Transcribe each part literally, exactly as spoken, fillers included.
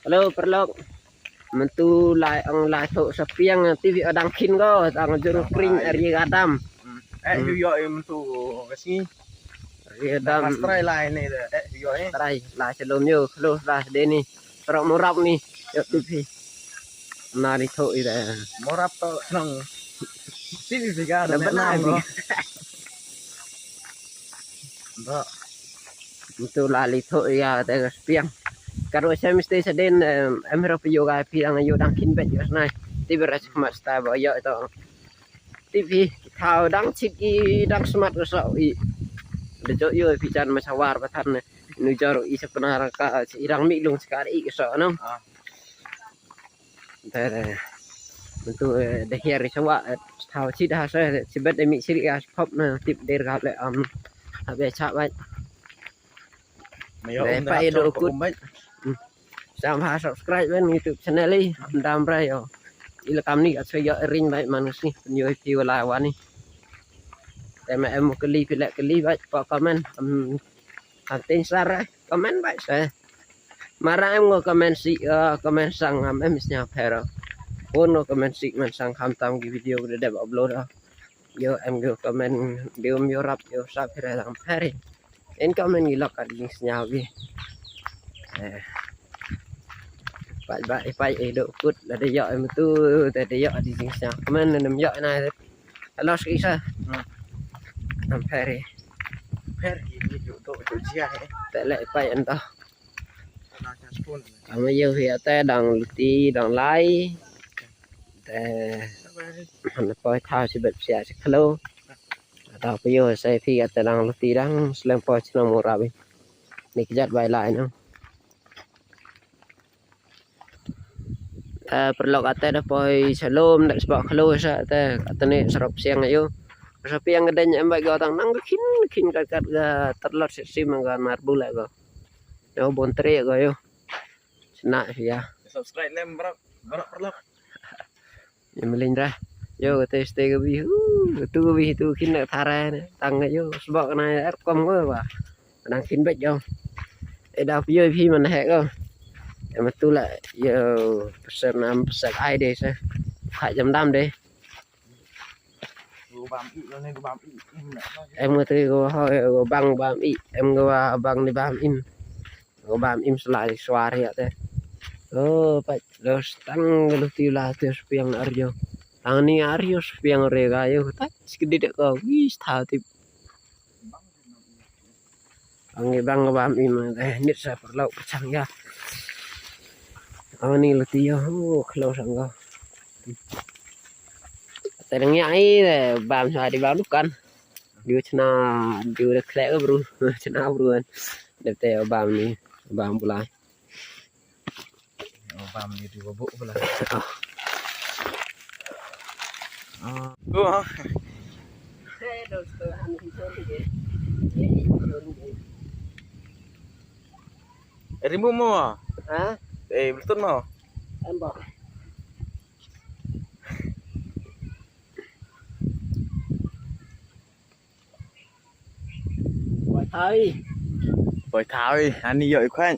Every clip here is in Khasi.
Hello, paralok. Mynta lai ong lai thoh shapiang, TV o dang khin ko, dang jur kring ari gadam. Eh, yu yo im tu kasi. Ari gadam. Trai lai ni de, eh, yu yo eh. Trai lai shalom yo, hello lah de ni. Paralok Morap ni, yo TV. Na ri thoh i de. Morap to nang. TV biga de. Ba. Ntu la li thoh ïa te ka spiang. Ka ruh sha mesti sa den, em, em ro phi ïoh ga phi dang ïoh dang khin beit ïoh snai. Ti bera skhmat sta ba ïoh to. Ti phi thaw dang chit i dang smat ka sa i. De jo ïoh phi jan ma sawar ba than ne. Nu jar i sa pnar ka i dang mi lung ska i ka sa no. Te, te, mynta, eh, da hiar i sawa, eh, thaw chi da sa, chi bet da mi chi ri as pop na tip der ga le am. Habe cha bai. Mayo. Te, um, pa da i do chong kut. Um bai. Hmm. Sam ha subscribe ben YouTube channel i, dam bra yo. I la kam ni ka so yo ring bai man si, yo pi wala wani. Te ma em kali pi le kali bai, pa comment, am, am tin sar, eh, comment bai sa. Mara em ngo comment si, eh, comment sang am em snya pero. Pun ngo comment si man sang kham tam ki video ko de upload ah. Yo em ngo comment, dium yo rap yo sa pera lang peri. En comment ngi lok ka ding snya bi. Eh. Pai ba, eh, pai, eh, do kut la de yo em tu, de de yo ding snya. Comment nem yo na. Alos ki sa. Hmm. Am peri. Peri ni ju do ju jia eh. Te le pai enta. Ama ïoh hi ate dang luti dang lai. Te han poi thaw si bet sia si khlo. Ata phi ïoh sa phi ate dang luti dang slem poi chnong Morap. Ni kjat bai lai no. Te paralok ate da poi shalom da sbak khlo sa te ate ni sarop siang ayo. Sa piang ka deng em bai go tang nang ka khin khin kat kat ga terlot si sim ga mar bula go. Yo bon tre go yo. Sna ya. Subscribe lem bro. Bro paralok. Ni melin ra. Yo kate stay ka bi. Hu, tu ka bi tu khin na thara ne. Tang yo sbak na er kom go ba. Nang khin bet yo. E da phi yo phi man he go. Em tu la yo pesen am pesen ai de sa. Pha jam dam de. Em ngo tri go ho go bang bam i. Em go bang ni bam im. Go bam im sla swar ya te. Oh, pa los tang lu ti la te spiang arjo. Tang ni arjo spiang re ga yo ta skidi de ko wi tha ti. Ang bang bam im, eh, nit sa paralok pachang ya. Ang ni lati ya, oh, khlo sang ga. Tereng ya ai, eh, bam sa di bam dukan. Diu chna, diu de khlek bru, chna bru kan. De te bam ni, bam bulai. Oh, bam ni tu bubuk pula. Oh. Rimbu mo? Ha? Eh, betul mo? Embak. Poi thaw i. Poi thaw i, ani ïoh i khwaiñ.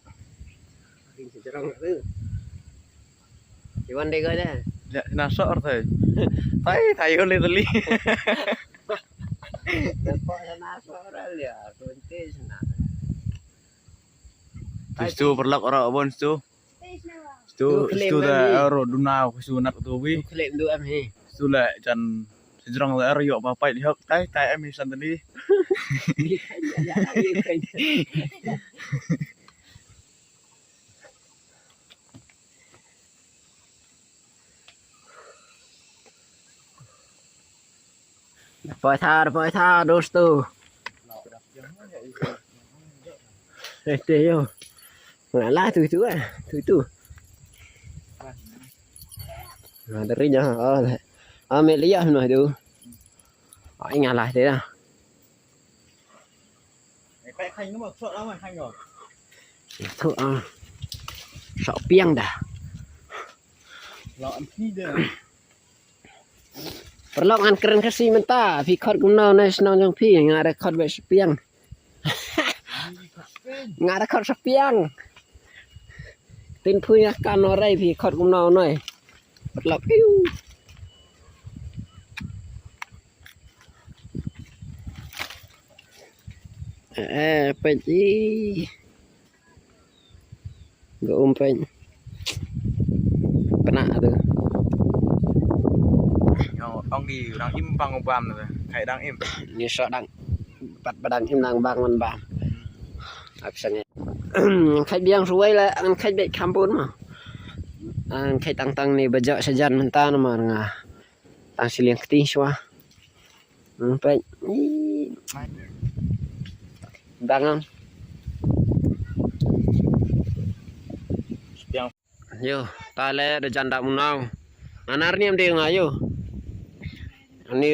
Ring sejrong tu. Iwan dei ko da. Ya, na sor thai. Thai, thai uli tali. Ko na sor ya, kunti sna. Stu paralok ora bon stu. Stu, stu da aro duna ku su nak tu wi. Klem du am hi. Stu la jan sejrong la aro yok ba pai di hok tai tai am hi sandali. Poi tha, poi tha, dosto. Este yo. Nga la tu tu eh, tu tu. Nga dari nya, oh. Ame liya no tu. Ai nga la te da. Thu ah. Sok piang da. Paralok ngan kren Khasi mynta, phi khot kumno na shnong jong phi, nga record ba shapiang. Nga record shapiang. Tin phu ya kan no rai phi khot kumno noi. Paralok. Iu. Eh, peit i. Ga um peit. Pynah tu. Yo, ong di dang im bang u bam tu. Khai dang im. Ni so dang. Pat ba dang im dang bang man bam. Ap sang. Khai biang suwai la, khai bek kampun ma. Khai tang tang ni ba jok sajan mynta namar nga tang siliang kti shuwa. Hmm, peit. Ih. Bangang. Yo, ta leh da jan da munaw. Nga nar niam de nga yo. Ani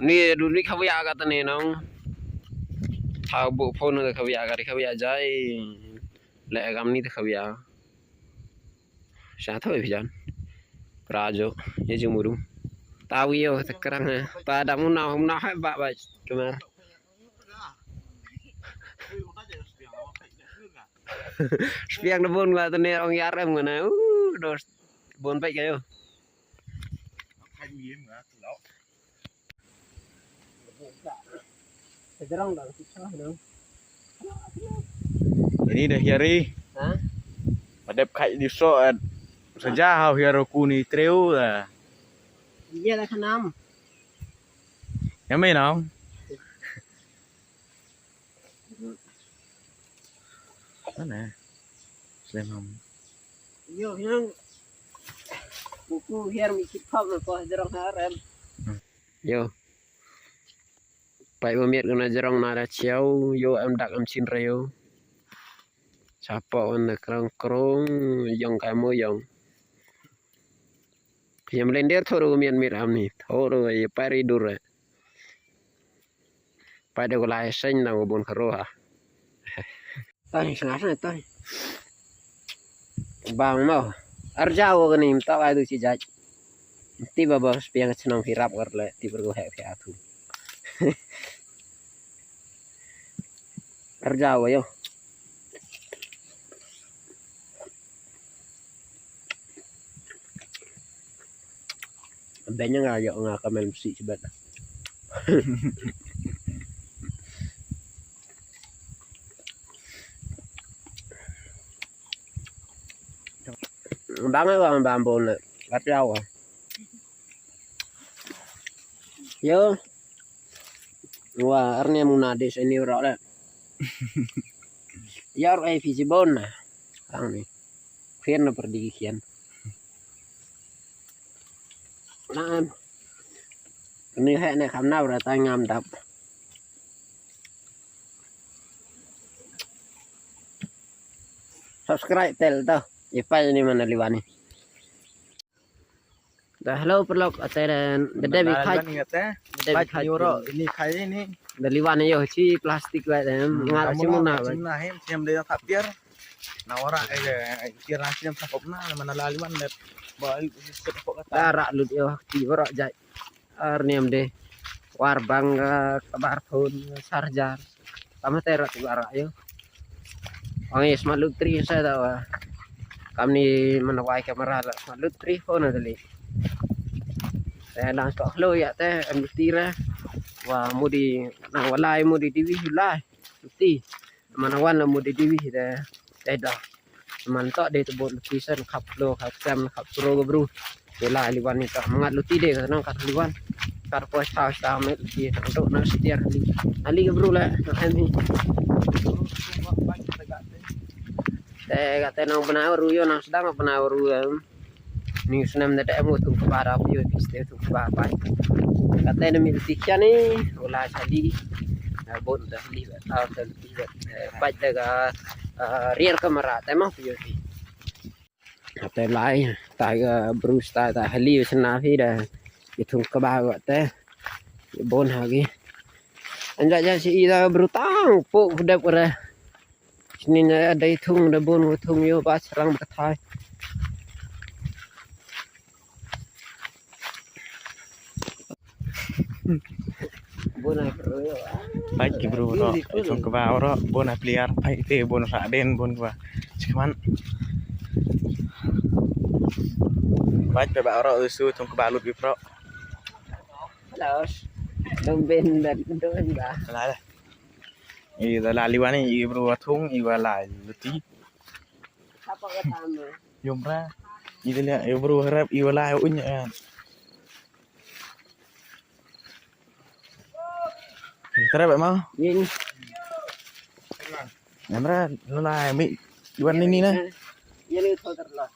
ni du ni khawiya ka tane nong. Tha bu phone ka khawiya ka ri khawiya jai. Leh kam ni ta khawiya. Sa thoi phi jan. Prajo, ye jing mudu. Tawi yo, ta krang ha. Ta da munaw, munaw ha ba ba. Kemar. Spiang da bon nga tane ong yarem nga na. Uh, dos. Bon peit ka yo. Ini da hiari. Ha? Padep khai di so, eh, saja hau hiaro kuni treu da. Iya da khanam. Yang main nong. Mana? Selain ham. Yo, yang buku hiar mi kit pop na ko jerong harem. Yo. Pai ma miet kana jerong na da chiau, yo em dak em chin rayo. Sapa wan na krong krong, yong kai mo yong. Yam lender thoru miet miet am ni, thoru ye pari dur. Pai da ko lai seng na ko bon kharo ha. Tang sngap na tang. Bang mo. Arja wo kani mta ai du chi jaj. Ti ba ba spiang chnong phi rap kar le ti ber ko he phi athu. Arja wo yo. Benya nga yo nga kamel msi chibet. Bang nga bang bang bon le. Kat yawa. Yo. Wa arne muna de seni ro le. Yar ai phi jibon na. Ang ni. Khian na perdi khian. Nan. Ni he ne kham na bra ta ngam dap. Subscribe tel to. Ipai ni mana liwani. Da hello paralok ate da da Devi khai. Da Devi khai ni ro ini khai ni. Da liwan yo chi plastik la da ngar chi muna ba. Chi muna hem hem de ka pier. Na ora e pier na chi hem sa kop na mana la liwan de. Ba ai se ko kata. Da ra lut yo ti ro jai. Ar niam de. War bang ka bar phone sarjar. Tama te rat ba ra yo. Ong is ma lut tri sa da wa. Kam ni mana wai kamera la ma lut tri phone na dali. Te lang tok lo ya te em lut tri ra. Wa mudi nang walai mudi diwi lai. Lut tri. Mana wan la mudi diwi de. Te da. Man to de to bot luti san khap lo khap sem khap pro ga bru. Te la liwan ni to mangat luti de ka nang kat liwan. Kar poi sa sa me luti to na setiar li. Ali ga bru la na em hi. Te ka te nang bna ru yo nang sedang bna ru em. Ni snem de em thung kaba da pio piste thung kaba pai. Ka te na mi luti kya ni. Ola sali. Na bot da li. Ta ta Pait da ka, ah, rear camera te mo phi. Te lai ta ka Bruce ta ta hali sna phi da. Ithung kaba ka te. Bon ha ki. Anja ja si i da Bruce tang po dep re. Sini na da ithung da bon ithung yo ba sarang ba thai. Pait ki bru ro, jong kaba ro, bon a player, pait te bon sa den bon kaba. Chikman. Peit, peit ba ro su thung kaba lut bi pro. Los. Dong ben ben dong ba. Lai lai. I da la liwan i bru wa thung i wa lai luti. Apa kata mu? Yom ra. I da la i bru harap i wa lai unya. Tara ba mau. Yin. Namra la mi wan ni ni na. Yin ni thol terla.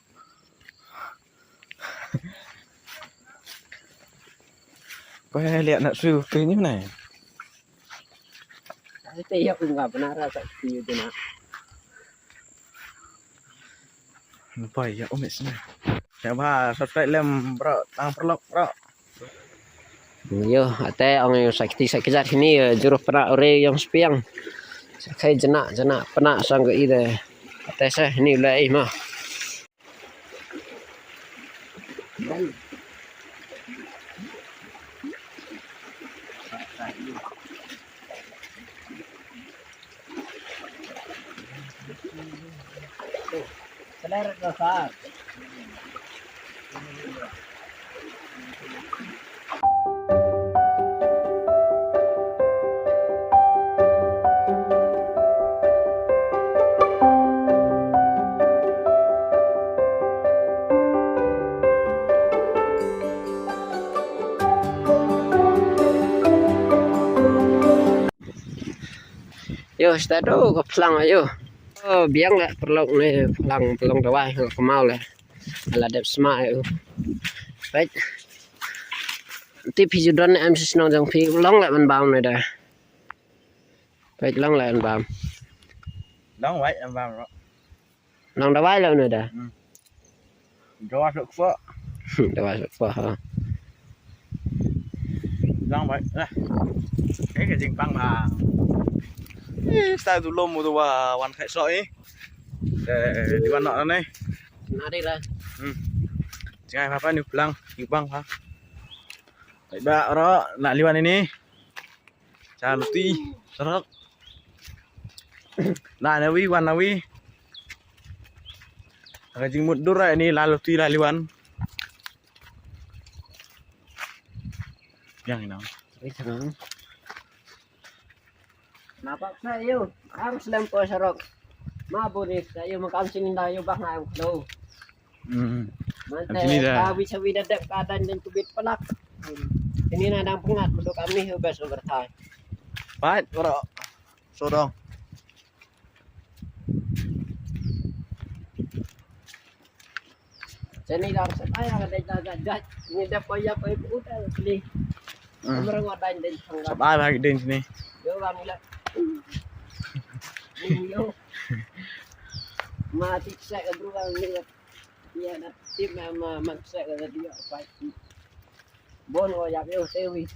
Ko ya lihat nak su tu ni na. Te ya ku nga bana ra sa ku yu na. Nampai ya umis na. Ya ba subscribe lem bro tang perlok bro. Yo, ate ong yo sakti sakjat hini yo juru pena ore yong spiang. Sakai jena jena pena sang ke ide. Ate sa hini ulai ma. Yo, sta do ka phlang yo. Oh, biang la perlok ne phlang pelong dawai ka mau le. Ala dep sma yo. Peit. Ti phi ju don em si snong jong phi long la ban bam ne da. Peit long la ban bam. Long wai em bam ro. Long dawai la ne da. Hmm. Dawai sok fo. Dawai sok fo ha. Long wai. Eh. Eh ka jingpang ba. Eh sta du lom du wa wan khai so eh. Eh di wan no ne. Nari ra. Hmm. Jingai papa ni pulang, ibang ha. Ba ro na liwan ini. Cha luti sarok. Na nawi wan nawi. Aga jingmut dura ini la luti la liwan. Yang ina. Ri sarok. Napa sa yo harus lempo sarok. Ma buni sa yo makam sini da yo bang ha yo. Hmm. Mante sini da. Kawi sawi da dep ka dan den tubit pelak. Ini na dang pengat bedok kami ubes overtime. Pat bro. Sodong. Sini dang setai yang ada jaga jat. Ini dah payah payah udah beli. Hmm. Kamera gua dan den tangga. Sabar lagi den sini. Yo bang ila. Yo. Mati cek bro bang ila. Iya na tip na ma man cek dia apa. Bon gua yak yo sewi.